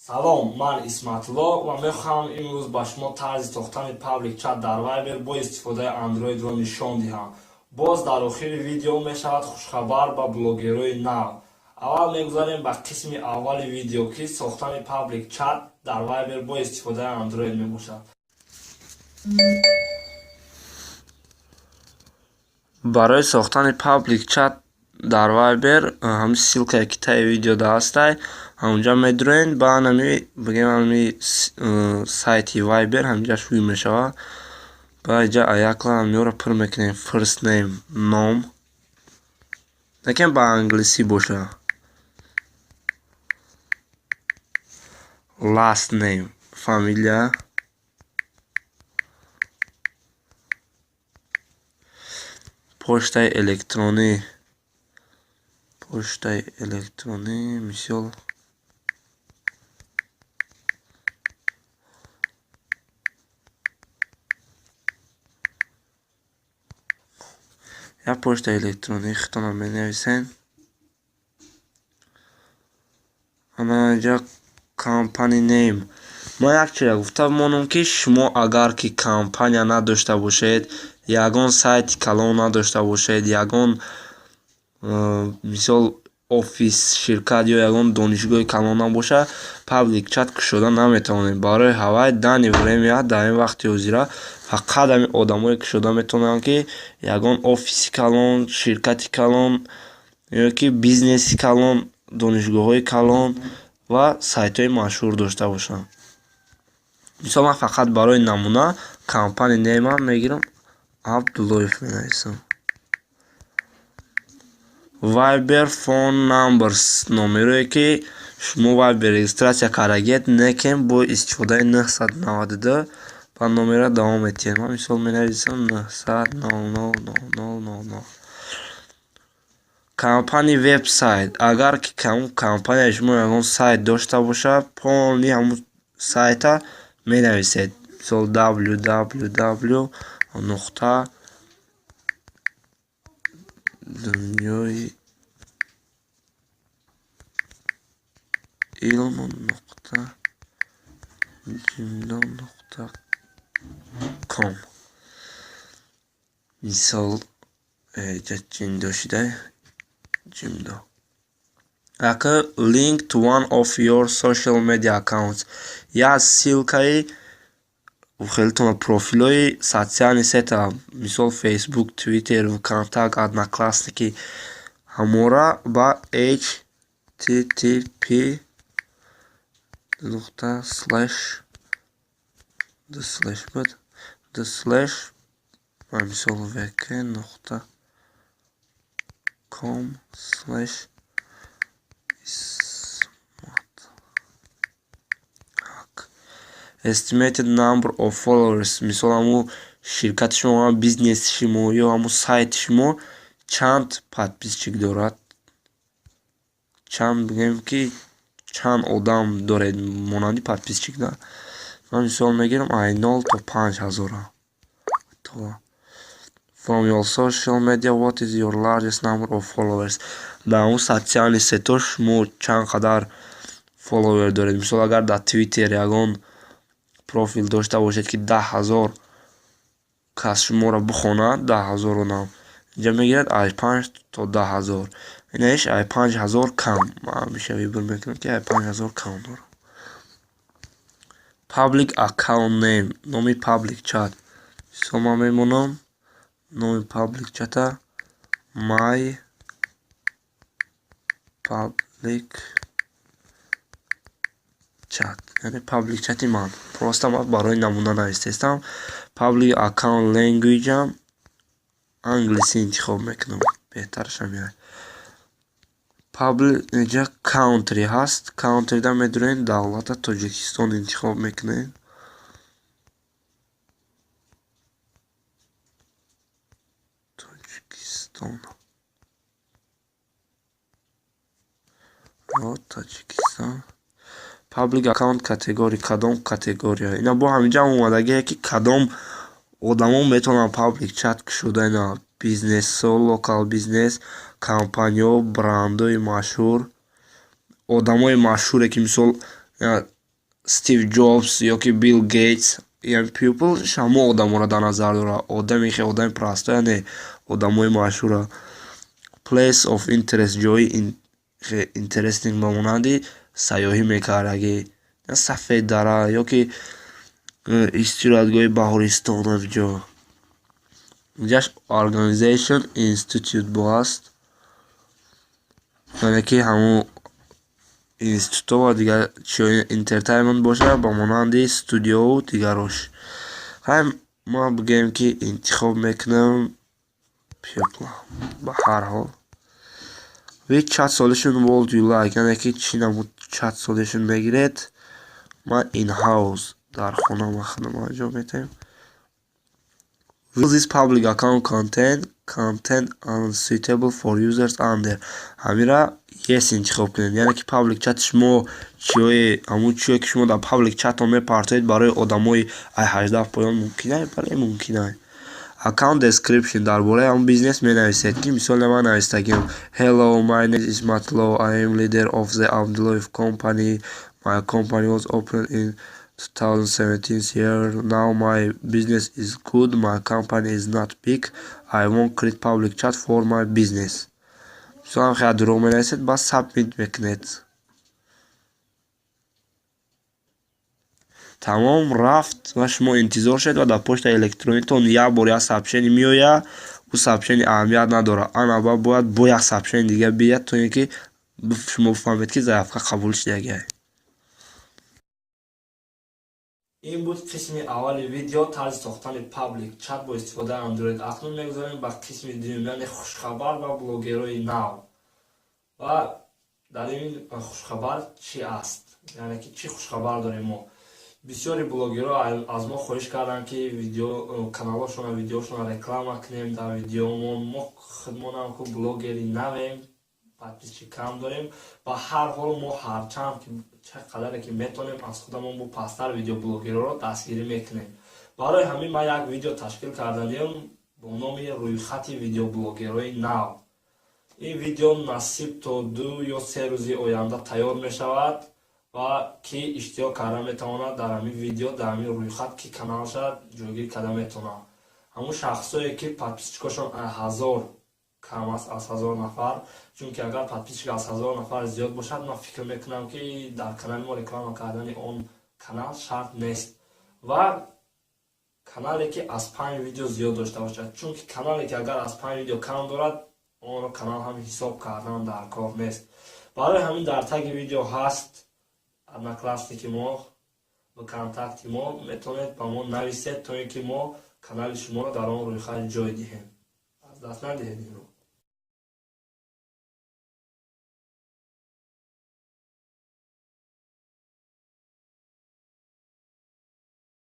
Салом, ман Исматулло ва мехоҳам имрӯз ба шумо тарзи сохтани паблик чат дар Вайбер бо истифодаи Андроидро нишон диҳам. Боз дар охири видео мешавад хушхабар ба блогерҳои нав. Аввал мегузарем ба қисми аввали видео, ки сохтани паблик чат дар Вайбер бо истифодаи Андроид мебошад. Барои сохтани паблик чат дар Вайбер ҳамин ссылкае, ки таи видеода ҳастай, ҳамонҷа медуроен, ба ҳами бигем, ҳами сайти Вайбер ҳаминҷа шурӯъ мешавад. Ба инҷа аякла ҳамиёро пур мекунем. First name, ном, лекин ба англисӣ боша. Last name, фамилия. Почтаи электронӣ, почтаи электронӣ, мисол, як почтаи электронии худтонро менависен. Ана инҷа company name. Ман як чиза гуфта бимонам, ки шумо агар ки компания надошта бошед, ягон сайти калон надошта бошед, ягон, мисол, офис, ширкат ё ягон донишгоҳи калон набошад, паблик чат кушода наметавонед. Барои ҳавай данный время, дар ин вақти ҳозира, фақат ҳамин одамое кушода метавонанд, ки ягон офиси калон, ширкати калон ё ки бизнеси калон, донишгоҳҳои калон ва сайтҳои машҳур дошта бошанд. Мисол, ман фақат барои намуна company name мегирам, Абдуллоев менависам. Viber phone numbers, номерое, ки шумо Viber регистрация кардагиед, некем бо истифодаи 992 ба номерро давом медиҳед. Ман, мисол, менависам 900 00 00 00. Company website, агар ки компанияи шумо ягон сайт дошта бошад, полный ҳамун сайта менависед. Мисол, www.dunyoiilm.jimdo.com. Мисол, ҷиндо шидай, Ҷимдо. Ака, link to one of your social media accounts, як ссылкаи хелтона профилҳои социальный сета, мисол, Facebook, Twitter, ВКонтакт, Одноклассники, ҳамора ба http :/ / буд /, мисол, vk.com/ismat. Estimated number of followers, мисол, ҳамун ширкати шумо, бизнеси шумо ё ҳамун сайти шумо чанд подписчик дорад, чанд, бигӯем, ки чанд одам доред монанди подписчик да. Ман, мисол, мегирам ай 0 то 5000-а. From your social media, what is your largest number of followers? Дар ҳамун социальный сетҳо шумо чанд қадар фолловер доред? Мисол, агар дар Твиттер ягон профил дошта бошед, ки 10 000 кас шуморо бихонад, 10 000 одам, инҷа мегирад ай 5 то 10 000. Инаиш ай 5000 кам. Ман ҳамеша выбор мекунам, ки ай 5000 кам дорам. Public account name, номи public chat. Мисол, ман мемонам номи public чата my public chat, яъне public чати ман. Просто ман барои намуна навистаистам. Public account language-ам англисӣ интихоб мекунам, беҳтараш ҳамин. Public инҷа country ҳаст. Country-да медурем, давлата Тоҷикистон интихоб мекунем. Тоҷикистон, Таҷикистон. Public account category, кадом категория? Ина бо ҳаминҷа омадагие, ки кадом одамо метавонанд public chat кушода. Ина бизнесҳо, local бизнес, компаниҳо, брандҳои машҳур, одамои машҳуре, ки, мисол, Стив Ҷобс ё ки Билл Гейтс, яъне people ҳамо одаморо дар назар дорад. Одаме хе одами простой не, одамои машҳура. Place of interest, ҷои interesting, ба монанди сайёҳӣ мекардагӣ, Сафед дара ё ки истироҳатгоҳи Баҳористон ҷо. Инҷаш organization, institute бо ҳаст, яъне ки ҳамун институтҳо ва дигар чиҳои. Entertainment бошад, ба монанди студиову дигарош. Ҳай, ман бигӯем, ки интихоб мекунам people. Ба ҳар ҳол, which chat solution would you like, яъне ки чӣ намуд chat solution мегиред? Ман in house, дар хона, ма худам анҷом медиҳем. Will this public account contain content unsuitable for users under? Ҳамира yes интихоб кунед, яъне ки public chat шумо чиҳое, ҳамун чиҳое, ки шумо дар public chat-он мепартоед, барои одамои ай 18 поён мумкин? Бале, мумкин. Account description, дар бораи ҳамун бизнес менависед, ки мисол ман навистагиам: "Hello, my name is Ismatullo. I am leader of the Abdulloev company. My company was opened in 2017 year. Now my business is good. My company is not big. I want create public chat for my business." Мисолам, хеле дурӯғ менависед, баъд submit мекунед. Тамом, рафт ва шумо интизор шавед ва дар почтаи электронитон як бор як сообщение меояд. Ӯ сообщение аҳамият надорад. Ана ба бояд бо як сообщение дига биёяд, то ин ки шумо бифаҳмед, ки заявка қабул шудагиай. Ин буд қисми аввали видео, тарзи сохтани public chat бо истифодаи Андроид. Акнун мегузорем ба қисми дуюм, яъне хушхабар ба блогерҳои нав. Ва дар ин хушхабар чӣ аст, яъне ки чӣ хушхабар дорем мо? Бисёри блогерҳо аз мо хоҳиш карданд, ки видео каналҳошона, видеошона реклама кунем дар видеомон. Мо худмонам ку блогери навем, подписчик кам дорем. Ба ҳар ҳол, мо ҳарчанд ки чӣ қадаре ки метавонем, аз худамон бо пасттар видеоблогерҳоро дастгирӣ мекунем. Барои ҳамин ман як видео ташкил карданием бо номи рӯйхати видеоблогерҳои нав. Ин видео насиб то 2 ё 3 рӯзи оянда тайёр мешавад ва ки иштирок карда метавонад дар ҳамин видео, дар ҳамин рӯйхат, ки каналша ҷойгир карда метавонад, ҳамун шахсое, ки подписчикошон 1000 кам аст аз 1000 нафар. Чунки агар подписчик аз 1000 нафар зиёд бошад, ман фикр мекунам, ки дар канали мо реклама кардани он канал шарт нест. Ва канале, ки аз панҷ видео зиёд дошта бошад, чунки канале, ки агар аз панҷ видео кам дорад, онро канал ҳам ҳисоб кардан дар кор нест. Барои ҳамин дар таги видео ҳаст Одноклассники мо ва Контакти мо, метавонед ба мо нависед, то ин ки мо канали шуморо дар он рӯйхат ҷой диҳем. Аз даст надиҳед инро.